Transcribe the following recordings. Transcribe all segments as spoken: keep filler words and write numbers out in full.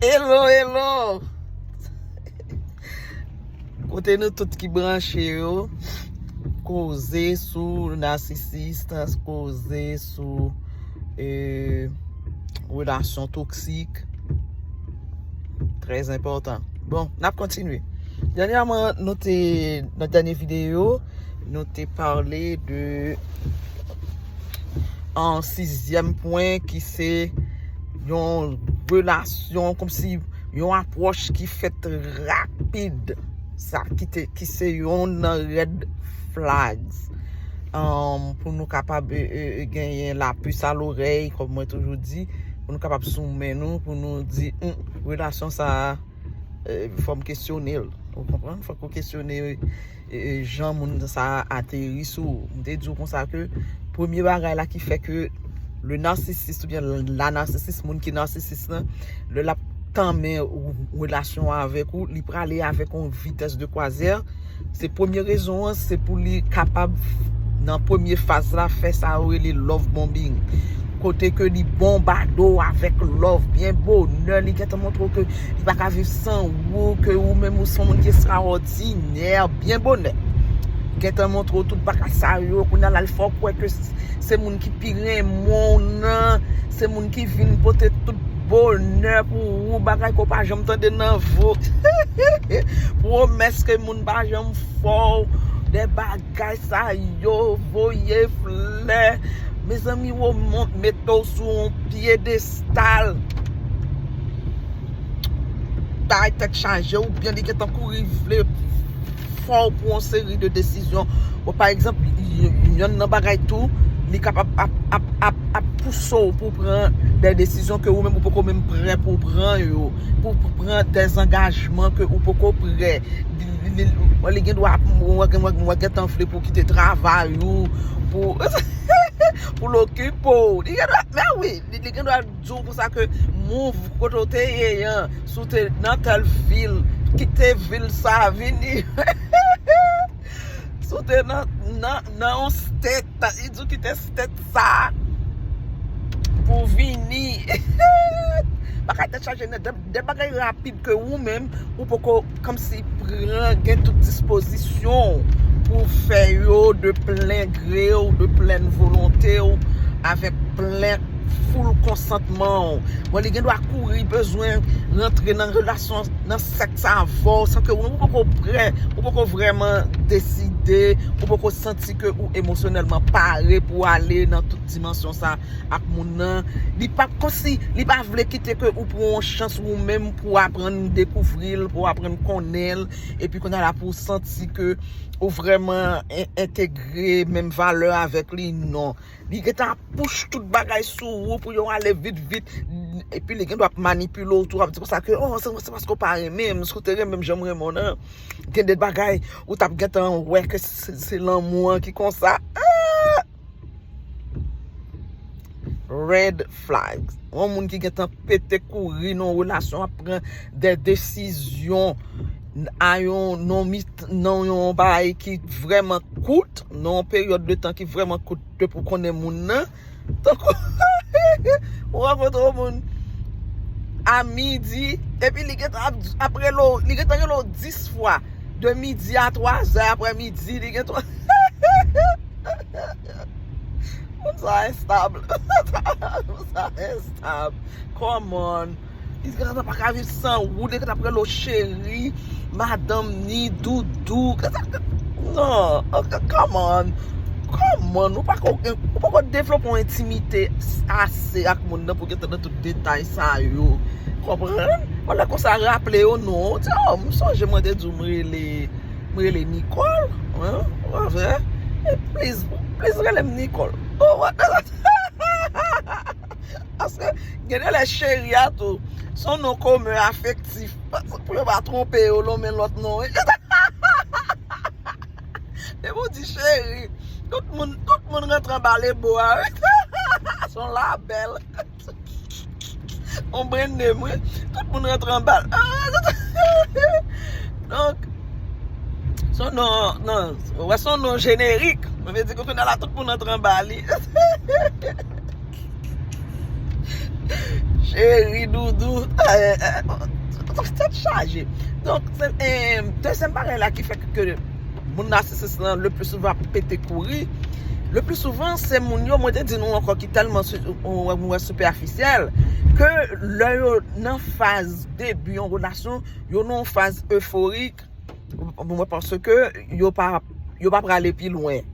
Hello, hello! Kote nou tout ki branche yo, koze sou nasisizm, koze sou e, relasyon toksik. Trè enpòtan. Bon, n ap kontinye. Dènyèman, nou te, nan dènye videyo, nou te pale de an sizyèm pwen ki se yon relasyon, kòmsi yon apwòch ki fèt rapid, sa ki te, ki se yon nan red flags. Um, pou nou kapab e, e, e, genyen lapis a lorèy, kòm mwen toujou di, pou nou kapab sou men nou, pou nou di, "Hmm, relasyon sa a, e, fò m kesyone l." Ou konprann? Fòk ou kesyone e, e, jan moun sa a ateri sou ou. M te di w konsa ke premye bagay la ki fè ke le narcissiste oubyen la narcissiste, moun ki narsisis lan, lè l ap tanmen ou- relasyon an avèk ou, li prale avèk yon vitès de kwazyè. Se premye rezon an, se pou li kapab, nan premye faz la, fè sa yo rele love bombing. Kote ke li bonbade w avèk love, byen bonè, li gentan montre w ke li pa ka viv san ou, ke ou menm ou se yon moun ki estrawòdinè, byen bonè. Gentan montre w tout bagay sa yo, kounye a la, l fè w kwè ke s- se moun ki pi renmen w nan, se moun ki vin pote tout bonè pou ou, bagay ke w pa janm tande nan vi w. Pwomès ke moun pa janm fè w, de bagay sa yo, voye flè. Mezanmi, w mont mete w sou yon pyedestal. Bay tèt chaje, oubyen li gentan kouri vle fè w pran yon seri de desizyon. Bon, pa egzanp, y- y- yonn nan bagay tou, li kapab ap, ap, ap, ap pouse w pou w pran de desizyon ke ou menm ou poko menm prè pou w pran yo, pou, pou pran de zangajman ke ou poko prè. Li, li, li, li gen dwa ap, w gen, w gentan vle pou w kite travay ou, pou, pou l okipe w. Li gen dwa, men wi, li, li gen dwa di w konsa ke move kote w te ye an, si w te nan tèl vil, kite vil sa, vini. Si w te nan, nan, nan yon state, li di w kite state sa pou vini. Bagay tèt chaje nèt. De, de bagay rapid ke ou menm, ou poko kòmsi pran, gen tout dispozisyon w pou w fè yo de plen gre w, de plèn volonte w, avèk plen full konsantman w. Bon, li gen dwa kouri bezwen rantre nan relasyon, nan sèks avè w, san ke ou menm ou poko prè, ou poko vrèman deside, ou poko santi ke ou emosyonèlman pare pou w ale nan tout dimansyon sa ak moun nan. Li pa kòmsi, li pa vle kite ke ou pran yon chans ou menm pou w aprann dekouvri l, pou w aprann konnen l, epi kounye a la pou w santi ke ou vrèman en- entegre menm valè avèk li, non. Li gentan ap push tout bagay sou ou pou yo ale vit, vit. Epi li gen dwa ap manipile w tou, ap di konsa ke, oh, se, se paske w pa renmen m, si w te renmen m jan m renmen w nan. Gen de bagay, ou t ap gentan wè ke se, se lanmou an ki konsa. Ah! Red flags. Yon moun ki gentan pete kouri nan yon relasyon, ap pran de desizyon a yon, nan mit- nan yon bagay ki vrèman kout, nan yon peryòd de tan ki vrèman kout, depi w konnen moun nan. Tankou ou rankontre yon moun a midi, epi li gentan ap, ap rele w, li gentan rele w dis fwa, de midi a twa zè aprè midi, li gentan Moun sa enstab. Moun sa enstab. Come on. Li gentan pa ka viv san ou. Li gentan ap rele w cheri, madanm ni doudou. Non, ok, come on. Come on. Ou pa ko, ou pa ko devlope yon entimite ase ak moun nan pou gentan nan tout detay sa yo. Konprann? Bon, lè konsa raple yo non. Di, oh, m sonje mwen te di w m rele M rele Nicole, wi, ou pa vre? E please, please rele m Nicole. Oh, what the- Paske gen de lè cheri a tou, se yon non komen afektif. Pou yo pa twonpe yo lonmen lòt non, wi. Depi w di cheri, tout moun, tout moun rantre anba lebo a, wi. Se yon labèl. On brand name, wi. Tout moun rantre anba l. Donk, se yon non, non, wè, se yon non jenerik. Sa vle di ke kounye a la, tout moun rantre anba li. e ri doudou. Tèt chaje. Donk, dezyèm bagay la ki fè ke moun nasisis lan le pli souvan ap pete kouri, le pli souvan se moun yo, mwen te di nou ankò, ki tèlman mwen wè, sipèfisyèl, ke lè yo nan faz debi yon relasyon, yo nan yon faz eforik, mwen panse ke yo pa yo pa prale pi lwen.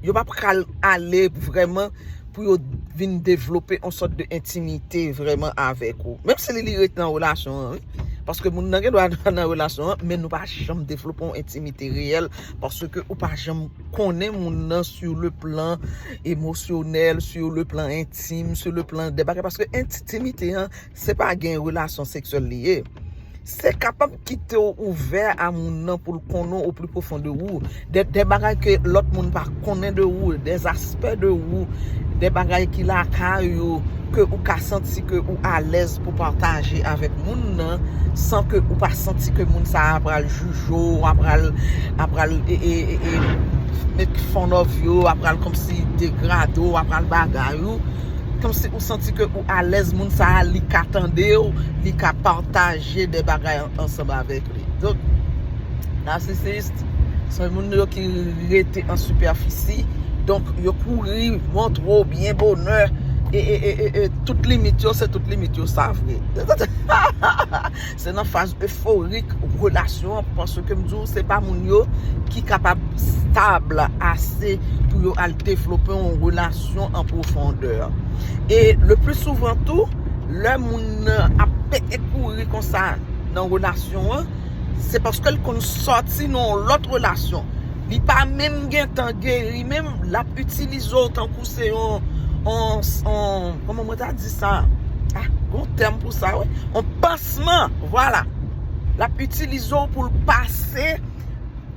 Yo pa pral ale vrèman pou yo vin devlope yon sòt de entimite vrèman avèk ou. Menm si li, li ret nan relasyon an, wi. Paske moun nan gen dwa nan relasyon an, men nou pa janm devlope yon entimite reyèl, paske ou pa janm konnen moun nan sur le plan emosyonèl, sur le plan intime, sur le plan de bagay. Paske entimite an, se pa gen relasyon seksyèl li ye. Se kapab kite w ouvè a moun nan pou l konnen w au plus profond de ou. De, de bagay ke lòt moun pa konnen de ou, de aspè de ou, de bagay ki lakay ou, ke ou ka santi ke ou alèz pou pataje avèk moun nan, san ke ou pa santi ke moun sa a pral jije w, a pral, a pral e, e, e, e, make fun of you, a pral kòmsi degrade w, a pral bagay ou. Kòmsi ou santi ke ou alèz, moun sa a, li ka tande w, li ka pataje de bagay an, ansanm avèk li. Donk, nasisis, se moun yo ki rete an sipèfisi. Donk, yo kouri montre w byen bonè. E, e, e, e, e tout limit yo, se tout limit yo, sa vre. Se nan faz eforik relasyon an, paske m di w, se pa moun yo ki kapab stab ase pou yo al devlope yon relasyon an pwofondè. E le pli souvan tou, lè moun nan ap pete kouri konsa nan relasyon an, se paske l konn sòti nan yon lòt relasyon. Li pa menm gentan geri, menm l ap itilize w tankou se yon, yon, yon, kòman mwen ta di sa? Ah, gon tèm pou sa, wi. Yon pansman, vwala. L ap itilize w pou l pase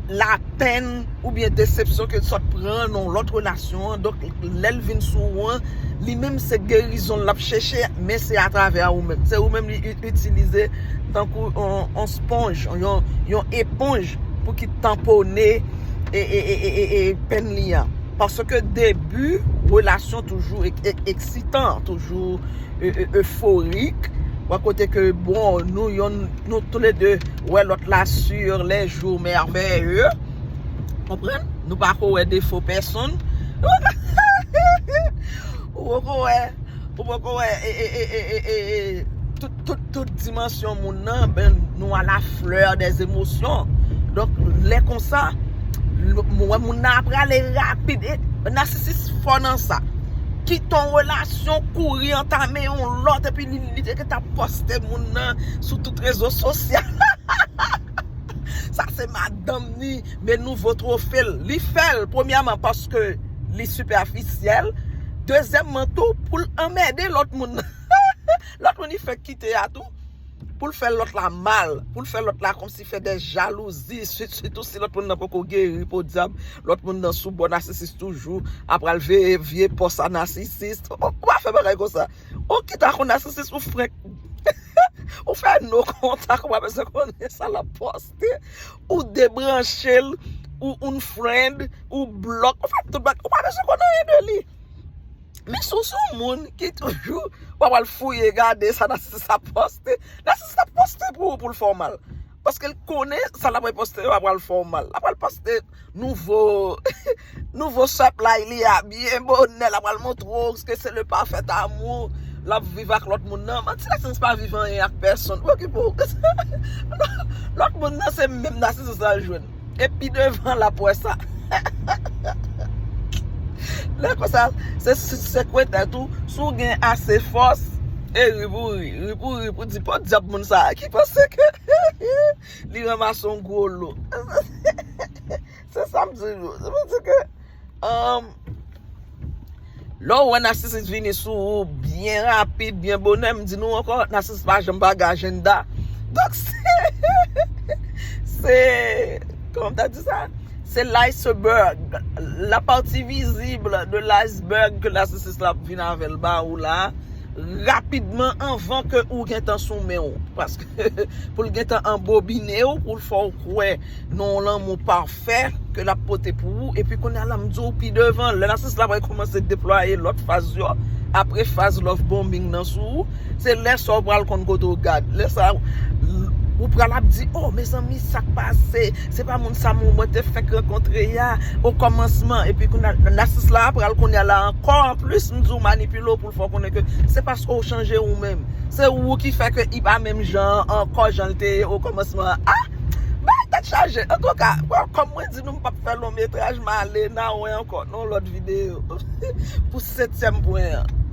lapenn oubyen desepsyon ke l sot pran nan yon lòt relasyon an. Donk, lè l vin sou ou an, li menm se gerizon l ap chèche, men se atravè ou menm. Se ou menm li i-, itilize tankou yon, yon sponj, yon, yon eponj pou ki tanpone e, e, e, e, e, e penn li an. Paske debi relasyon toujou ek-, ek-, eksitan, toujou e, e, eforik. Wè kote ke, bon, nou yonn, nou toulede wè lòt la sur les jours merveilleux. Konprann? Nou pa ko wè defo pèsonn. Ou poko wè, ou poko wè, e, e, e, e, e, e, tout, tout, tout dimansyon moun nan, ben, nou à la fleur des émotions. Donk, lè konsa, l-, mwen, moun nan ap prale rapid. E, nasisis fò nan sa. Kite yon relasyon, kouri antame yon lòt, epi li, li te gentan poste moun nan sou tout rezo sosyal. Sa se madanm ni, men nouvo twofe l. Li fè l, premyèman, paske li sipèfisyèl. Dezyèmman, tou, pou l anmède lòt moun nan. Lòt moun li fèk kite a tou. Pou l fè lòt la mal. Pou l fè lòt la kòmsi fè de jalouzi. Sit-, sitou si lòt moun nan poko geri, podyab. Lòt moun nan sou bò nasisis toujou. Apral veye vye pòs a nasisis. Ou, ou pa fè bagay konsa. Ou kite ak yon nasisis, ou frenk. Ou fè no kontak, ou pa bezwen konnen sa l ap poste. Ou debranche l, ou unfriend, ou blòk, ou fè tout bagay, ou pa bezwen konn anyen de li. Men si w se yon moun ki toujou, w ap al fouye gade sa nasisis ap poste, nasisis ap poste pou ou, pou l fè w mal. Paske l konnen sa l ap poste yo ap pral fè w mal. L ap pral poste nouvo, nouvo supply li a byen bonè, l ap pral montre w ke se le parfait amour. L ap viv ak lòt moun nan. Manti, nasisis pa viv anyen ak pèsonn. Okipe w. Lòt moun nan se menm nasisis la l jwenn. E pi devan l ap wè sa. Lè konsa, se, se, se kwentè tou, si w gen ase fòs, e ri pou ri, ri pou ri, pou di, podyab moun sa a ki panse ke li ranmase yon gwo lo. Se sa m di nou. Se pou di ke, um, lè w wè nasisis vini sou ou byen rapid, byen bonè, m di nou ankò, nasisis pa janm pa gen ajanda. Donk, se, se, kòman m ta di sa? Se l'iceberg, la partie visible de l'iceberg ke nasisis la ap vin avè l ba ou la, rapidman anvan ke ou gentan sou men w. Paske pou l gentan anbobine w, pou l fè w kwè nan yon lanmou pafè, ke l ap pote pou ou, epi kounye a la m di w pi devan, lè nasis la pral kòmanse deplwaye lòt faz yo, apre faz love bombing nan sou ou, se lè sa w pral konn kote w gad. Lè sa ou pral ap di, oh mezanmi, sa k pase? Se pa moun sa mwen te fèk rankontre a okòmansman. Epi kounye a nasis la pral kounye a la ankò anplis, m di w, manipile w pou l fè w konnen ke se paske w chanje ou menm. Se ou ki fè ke li pa menm jan an ankò jan l te ye okòmansman an. Ah! Bay tèt chaje. Antouka, kòm mwen di nou, m p ap fè long metraj, m ale nan wè ankò nan yon lòt videyo. Pou setyèm pwen an.